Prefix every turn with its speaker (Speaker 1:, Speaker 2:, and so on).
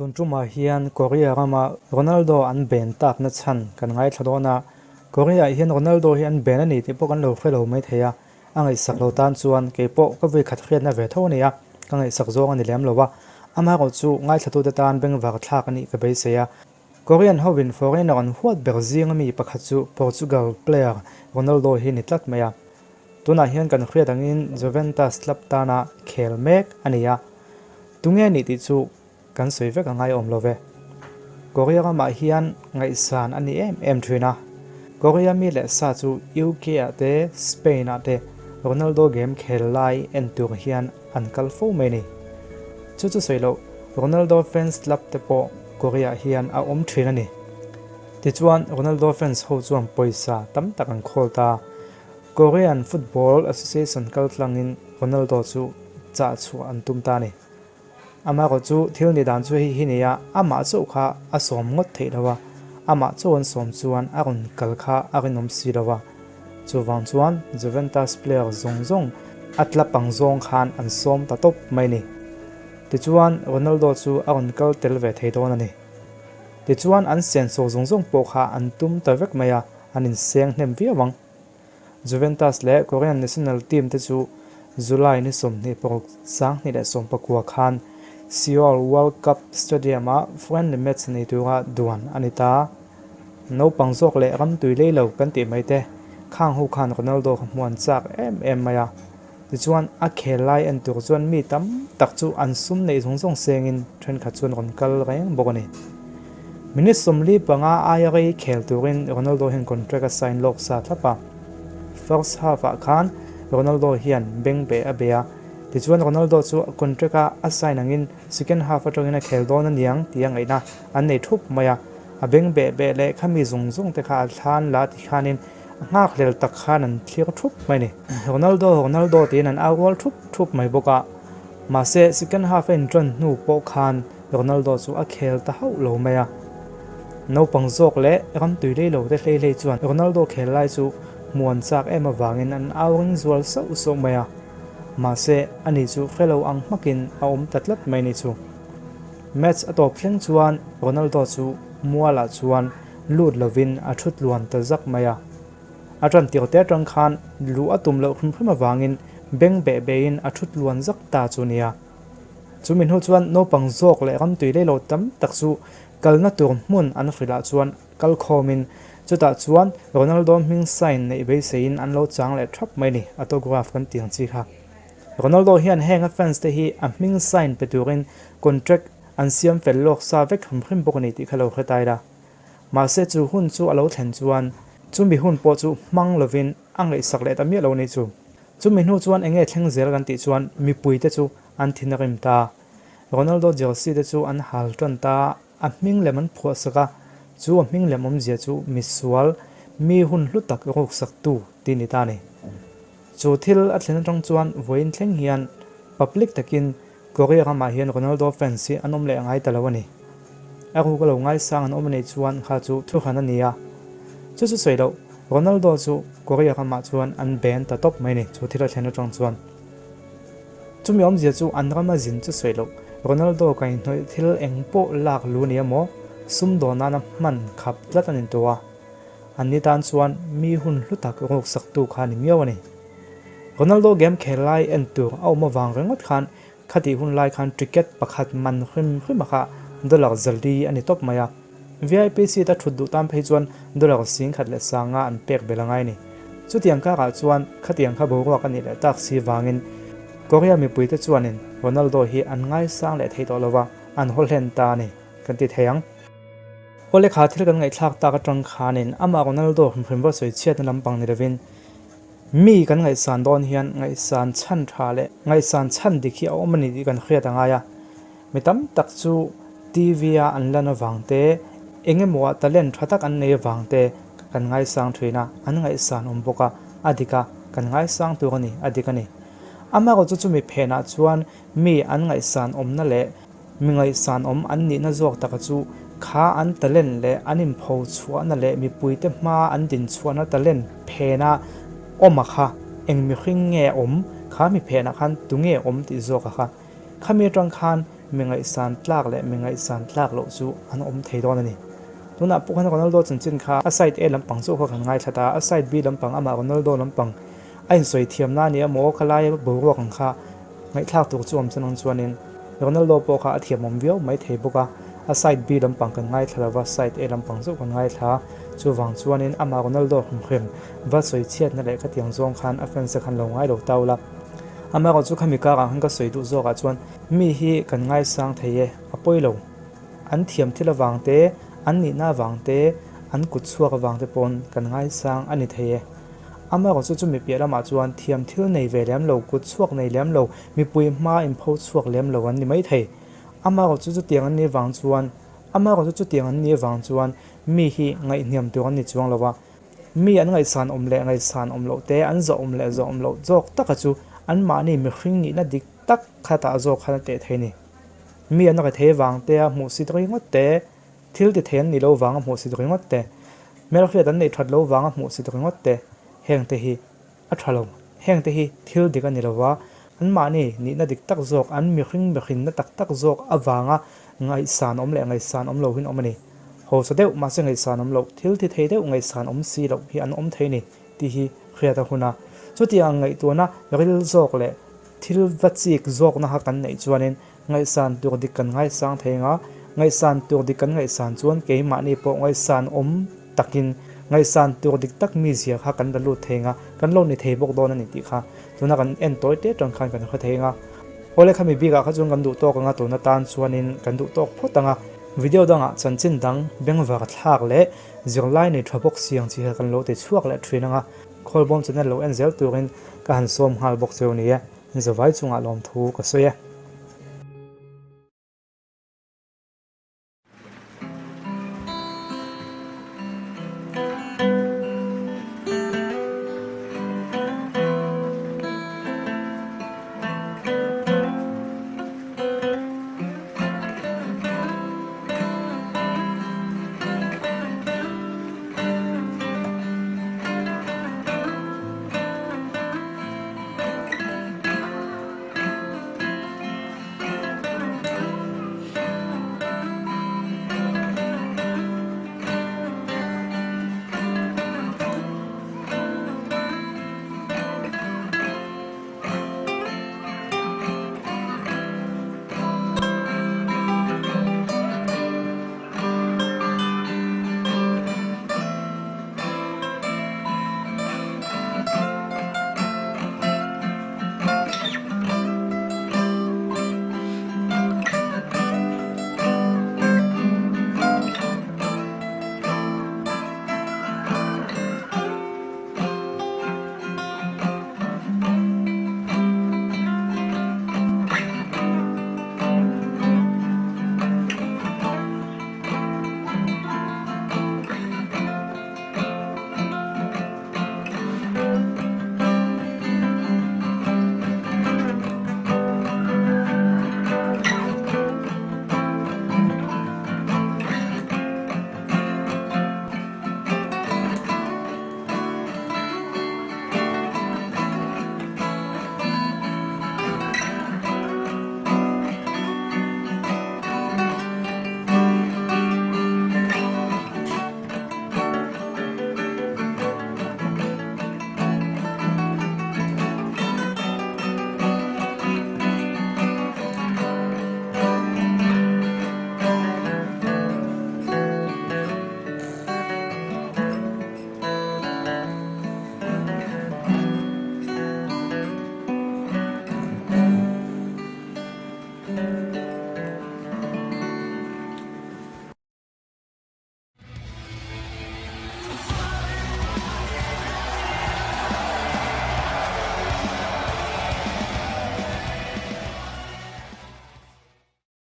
Speaker 1: Tun tumah hian Korea rama Ronaldo an ben takna chhan kan ngaithla dawn a, Korea ah hian Ronaldo hi an ben a ni tih pawh kan lo hre lo mai thei a, a ngaihsak lo tan chuan kei pawh ka vui khat hriatna ve tho a ni a, ka ngaihsak zawng a ni lem lo a, amaherawh chu ngaithlatute tan bengvar thlak a nih ka beisei a. Korean hovin foreigner an huat ber zinga mi pakhat chu Portugal player Ronaldo hi ni tlat mai a. Tunah hian kan hriat angin Juventus club tana khel mek a ni a, tunge nih tih chu kan sawi vek a ngaiawm lo ve. Korea ramah hian ngaihsan a ni em em thin a, Korea mi leh sa chu UK ah te Spain ah te Ronaldo game khel lai en tur hian an kal fo mai ni. Chu chu sawi loh Ronaldo fans club te pawh Korea ah hian a awm thin a ni. Tichuan Ronaldo fans ho chuan pawisa tam tak an khawl ta. Korean Football Association kal tlangin Ronaldo chu chah chhuah an tum ta a ni. Amaherawh chu thil ni dan chu hei hi nia, amah chauh kha a sawm ngawt theih lo a, amah chauh an sawm chuan a rawn kal kha a rinawm si lo a. Chuvang chuan Juventus player zawng zawng a tla pang zawng khan an sawm ta tawp mai ni. Tichuan Ronaldo chu a rawn kal tel ve thei dawn a ni. Tichuan an senso zawng zawng pawh kha an tum ta vek mai a, an inseng hnem viau ang. Juventus leh Korean national team te chu July ni 26 2019 khan Seoul World Cup Stadium-ah friendly match nei tura duan a ni ta. Naupang zawk leh ram tui lei lo kan tih mai te, khang ho khan Ronaldo kha hmuan chak em em mai a. Tichuan a khel lai en tur chuan mi tam tak chu an sum neih zawng zawng sengin thenkhat chuan rawn kal reng bawk a ni. Minute 45 aia rei khel turin Ronaldo hian contract a sign lawk sa thlap a. First half ah khan Ronaldo hian beng beh a bei a, tichuan Ronaldo chu contract a a sign angin second half atangin a khel dawn aniang tih a ngaihna an nei thup mai a. A beng beh beh leh khami zawng zawng te kha a thlan la ti khanin A nghak hlel tak khan an thlir thup mai a ni. Ronaldo, Ronaldo tiin an au rual thup thup mai bawk a. Mahse, second half a inṭan hnu pawh khan Ronaldo chu a khel ta hauh lo mai a. Naupang zawk leh ram tui lei lo te hlei hlei chuan Ronaldo khel lai chu hmuan chak em avangin an au ring zual sauh sauh mai a. Mahse, ani chu hre lo ang hmakin a awm ta tlat mai ni chu. Match a tawp thleng chuan Ronaldo chu mualah chuan lut lovin a thut luan ta zak mai a. A tan tir te atang khan luh a tum loh hrim hrim avangin beng beh behin a thut luan zak ta chu nia. Chumi hnu chuan naupang zawk leh ramtui lei lo tam tak chu kalna tur hmun an hrilh ah chuan kal khawmin chutah chuan Ronaldo hming sign neih beiseiin an lo chang leh thap mai ni, autograph kan tih ang chi kha. Ronaldo hian heng a fans te hi a hming sign pe turin contract An siam fel lawk sa vek hrim hrim bawk a ni tih kha lo hre tai la. Mahse chu hun chu a lo thlen chuan chumi hun pawh chu hmang lovin a ngaihsak leh ta miah lo a nih chu. Chumi hnu chuan eng nge thleng zel kan tih chuan mipuite chu an thin a rim ta. Ronaldo jersey te chu an hal tan ta, a hming lem an phuah sak a, chu a hming lem awmzia chu misual, mi hun hlu tak ruksaktu tih ni ta a ni. Chu thil a thlen atang chuan vawiin thleng hian public takin Korea ramah hian Ronaldo fans hi an awm leh ngai ta lo a ni. A ruk a lo ngaisang an awm a nih chuan kha chu thuhran a ni a. Chu chu sawi loh, Ronaldo chu Korea ramah chuan an ban ta tawp mai a ni, chu thil a thlen atang chuan. Chumi awmzia chu an rama zin chu sawi loh, Ronaldo kaihhnawih thil eng pawh lak lu nia maw, sumdawn nana hman khap tlat a ni tawh a. An ni tan chuan mi hun hlu tak ruksaktu kha a ni miau a ni. Ronaldo game khel lai en tur a awm avang ringawt khan khatih hun lai khan ticket pakhat man hrim hrim a kha dollar zali a ni tawp mai a. VIP seat a thut duh tan phei chuan dollar 10,500 an pek belh a ngai a ni. Chutiang karah chuan khatiang kha boruak a nih leh tak si vangin Korea mipuite chuanin Ronaldo hi an ngaisang leh thei tawh lo va, an haw hlen ta a ni kan ti thei ang. Aw le kha thil kan ngaihthlak tak atang khanin amah Ronaldo hrim hrim va sawi chhiatna lampang ni lovin Mi kan ngaihsan dawn hian ngaihsan chhan tha leh ngaihsan chhan dik hi a awm a ni tih kan hriat a ngai a. Mi tam tak chu TV a an lan avang te, eng emaw ah talent tha tak an nei avang te kan ngaisang thin a, an ngaihsan awm bawk a, a dik a, kan ngaisang tur a ni, a dik a ni. Amaherawh chu chumi phenah chuan mi an ngaihsan awmna leh Mi ngaihsan awm an nihna zawk taka chu kha an talent leh an inpho chhuahna leh mipuite hma an din chhuahna talent phena awm a kha eng mihring nge awm kha mi phenah khan tunge awm tih zawk a kha. Khami atang khan mi ngaihsan tlak leh mi ngaihsan tlak loh chu an awm thei dawn a ni. Tunah pawh khan Ronaldo chanchin kha a side A lampang chauh kha kan ngaithla ta a, a side B lampang amah Ronaldo lampang a insawi thiamna a ni emaw khalai boruak ang kha ngaihthlak tur chu awm chuan ang chuanin Ronaldo pawh kha a thiamawm viau mai thei bawk a, a side B lampang kan ngaithla lova side A lampang chauh kan ngaithla a, chuvang chuanin amah Ronaldo hrimhrim va sawi chhiatna leh khatiang zawng khan a fans te khan lo ngai lo tau la. Amaherawhchu chu khami karah khan ka sawi duh zawkah chuan mi hi kan ngaisang thei e, a pawi lo. An thiam thil avang te, an nihna avang te, an kut chhuak avang te pawn kan ngaisang a ni thei e. Amaherawhchu chu mi piah lamah chuan thiam thil nei ve lem lo, kut chhuak nei lem lo, mipui hma inpho chhuak lem lo an ni mai thei. Amaherawhchu chutiang an nih avang chuan Amaherawhchu chutiang an nih avang chuan mi hi ngaihhniam tur an ni chuang lo a. Mi an ngaihsan awm leh ngaihsan awm loh te, an zawh awm leh zawh awm loh zawk taka chu anmahni mihring nihna dik tak khatah zawk khan a teh thei a ni. Mi an rethei vang te a hmuhsit ringawt te, thil ti thei an nih lo vang a hmuhsit ringawt te, hmelhriat an neih that lo vang a hmuhsit ringawt te, heng te hi a tha lo. Heng te hi thil dik a ni lo va, anmahni nihna dik tak zawk, an mihring mihrinna tak tak zawk avanga ngaihsan awm leh ngaihsan awm lo hin awm a ni. Hausa deuh mahse ngaihsan awm loh, thil ti thei deuh ngaihsan awm si loh hi an awm thei a ni tih hi hriat a hun a. Chutiang ngaihtuahna ril zawk leh Thil va chik zawkna kha kan neih chuanin ngaihsan tur dik kan ngaisang thei ang a, ngaihsan tur dik kan ngaihsan chuan keimahni pawh ngaihsan awm takin ngaihsan tur dik tak mizia kha kan la lut thei ang a, kan lo ni thei bawk dawn a ni tih kha tuna kan en tawi te tang khan kan hre thei ang a. Awle khami bikah kha chuan kan duh tawk ang a, tuna tan chuanin kan duh tawk phawt ang a. Video dangah chanchin dang bengvar thlak leh zirlai nei tha bawk si ang chi kha kan lo ti chhuak leh thin ang a. Khawlbawm channel lo en zel turin ka han sawm nghal bawk cheu ni e, zavai chungah lawmthu ka sawi e.